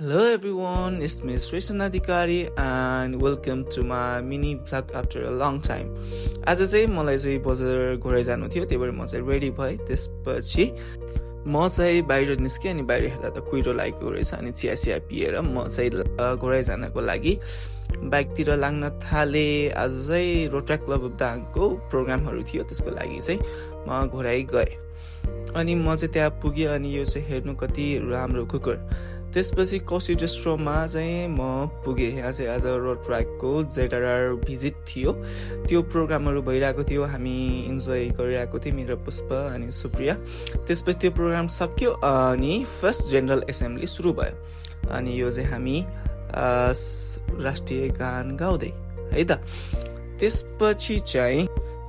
Hello everyone, it's me Srishan Adhikari and welcome to my mini vlog after a long time. आज चाहिँ मलाई चाहिँ बजार घुराइ जानु थियो, त्यही भएर म चाहिँ रेडी भएँ। त्यसपछि म चाहिँ बाहिर निस्केँ अनि बाहिर हेर्दा त कुहिरो लागेको रहेछ अनि चिया पिएर म चाहिँ घुराइ जानको लागि बाइकतिर लाग्न थाले। आज चाहिँ रोटरी क्लब अफ दाङको प्रोग्रामहरू थियो, त्यसको लागि चाहिँ म घुराइ गएँ अनि म चाहिँ त्यहाँ पुगेँ अनि यो चाहिँ हेर्नु कति राम्रो कुकुर। त्यसपछि कोसी रेस्टुरेन्टमा चाहिँ म पुगेँ। यहाँ चाहिँ आज रोटरीको ZRR भिजिट थियो, त्यो प्रोग्रामहरू भइरहेको थियो, हामी इन्जोय गरिरहेको थियौँ मेरो पुष्प अनि सुप्रिया। त्यसपछि त्यो प्रोग्राम सक्यो अनि फर्स्ट जेनरल एसेम्ब्ली सुरु भयो अनि यो चाहिँ हामी राष्ट्रिय गान गाउँदै है त। त्यसपछि चाहिँ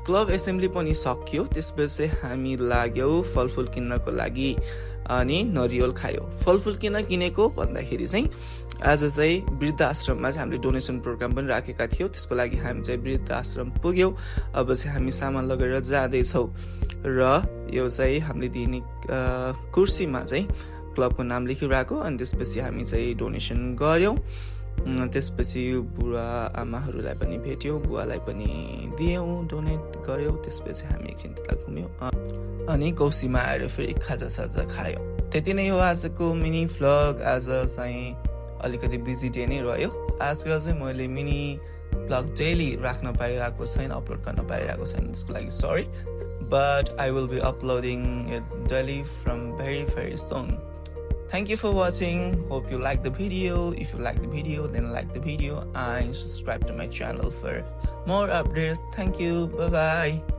क्लब एसेम्ब्ली पनि सक्यो। त्यसपछि हामी लाग्यौँ फलफुल किन्नको लागि अनि नरिवल खायो। फलफुल किन किनेको भन्दाखेरि चाहिँ आज चाहिँ वृद्ध आश्रममा चाहिँ हामीले डोनेसन प्रोग्राम पनि राखेका थियौँ, त्यसको लागि हामी चाहिँ वृद्ध आश्रम पुग्यौँ। अब चाहिँ हामी सामान लगेर जाँदैछौँ र यो चाहिँ हामीले दिने कुर्सीमा चाहिँ क्लबको नाम लेखिरहेको अनि त्यसपछि हामी चाहिँ डोनेसन गऱ्यौँ। त्यसपछि बुढा आमाहरूलाई पनि भेट्यौँ, बुवालाई पनि दियौँ, डोनेट गऱ्यौँ। त्यसपछि हामी एकछिन त्यता घुम्यौँ अनि कौसीमा आएर फेरि खाजा खायौँ। त्यति नै हो आजको मिनी भ्लग। आज चाहिँ अलिकति बिजी डे नै रह्यो। आजकल चाहिँ मैले मिनी भ्लग डेली राख्न पाइरहेको छैन, अपलोड गर्न पाइरहेको छैन, त्यसको लागि sorry, but I will be uploading it daily from very soon. Thank you for watching. Hope you like the video. If you like the video, then like the video and subscribe to my channel for more updates. Thank you. Bye bye.